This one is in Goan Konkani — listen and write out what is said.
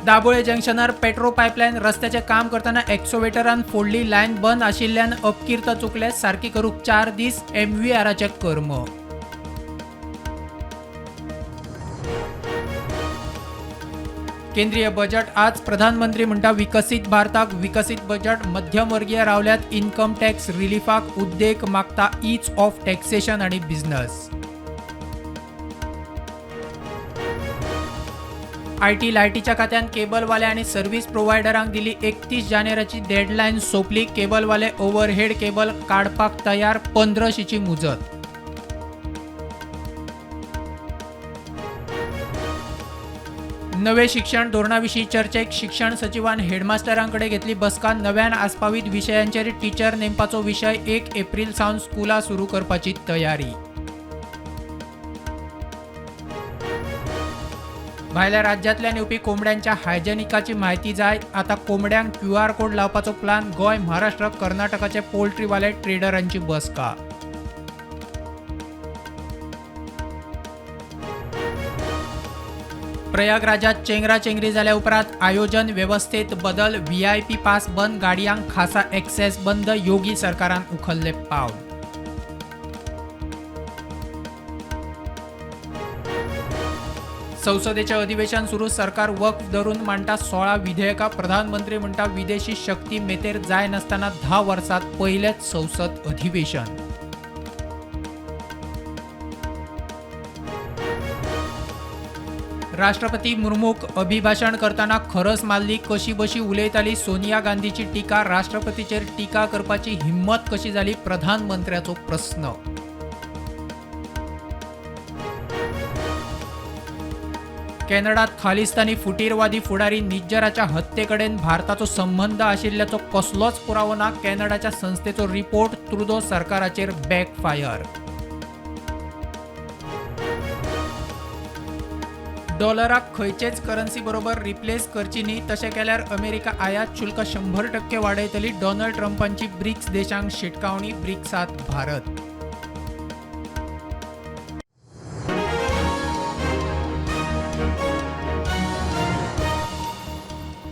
दाबोळे जंक्शनार पेट्रो पायपलायन रस्त्याचें काम करतना एक्सोवेटरान फोडली लायन बंद आशिल्ल्यान अपकीर्त चुकले, सारकी करूंक 4 दीस एमव्हीआराचे कर्म. केंद्रीय बजेट आज, प्रधानमंत्री म्हणटा विकसीत भारताक विकसीत बजेट, मध्यमवर्गीय रावल्यात इन्कम टॅक्स रिलीफाक उद्देग मागता is of taxation आनी बिझनस. IT लायटीच्या खात्यान केबलवाले आनी सर्व्हिस प्रोव्हायडरांक दिली 31 जानेवारीची डेडलायन सोंपली, केबलवाले ओव्हरहेड केबल काडपाक तयार, 15शीची मुजत. नवे शिक्षण धोरणाविशीं चर्चेक शिक्षण सचिवान हेडमास्टरांकडे घेतली बसका, नव्यान आस्पावीत विशयांचेर टीचर नेमपाचो विशय, 1 एप्रिल सावन स्कुलां सुरू करपाची तयारी. भायल्या राज्यांतल्यान येवपी कोंबड्यांच्या हायजेनिकाची म्हायती जाय, आता कोंबड्यांक क्यूआर कोड लावपाचो प्लान, गोंय, महाराष्ट्र, कर्नाटकाचे पोल्ट्रीवाले ट्रेडरांची बसका. प्रयागराजात चेंगराचेंगरी जाल्या उपरांत आयोजन वेवस्थेत बदल, व्हीआयपी पास बंद, गाडयांक खासा एक्सेस बंद, योगी सरकारान उखल्ले पावल. संसदेचे अधिवेशन सुरू, सरकार वक्फ धरून मांडटा 16 विधेयकां, प्रधानमंत्री म्हणटा विदेशी शक्ती मेतेर जाय नासतना 10 वर्सात पयलेंच संसद अधिवेशन. राष्ट्रपती मुर्मूक अभिभाशण करतना खरस मारली, कशी बशी उलयताली सोनिया गांधीची टिका, राष्ट्रपतीचेर टिका करपाची हिम्मत कशी जाली, प्रधानमंत्र्याचो प्रस्न. कॅनडात खालिस्तानी फुटीरवादी फुडारी निज्जराच्या हत्येकडेन भारताचो संबंद आशिल्ल्याचो कसलोच पुरावो ना, कॅनडाच्या संस्थेचो रिपोर्ट, त्रुदो सरकाराचेर बॅकफायर. डॉलराक खंयचेच करन्सी बरोबर रिप्लेस करची न्ही, तशें केल्यार अमेरिका आयात शुल्क 100% वाडयतली, डोनाल्ड ट्रंपांची ब्रिक्स देशांक शिटकावणी, ब्रिक्सात भारत.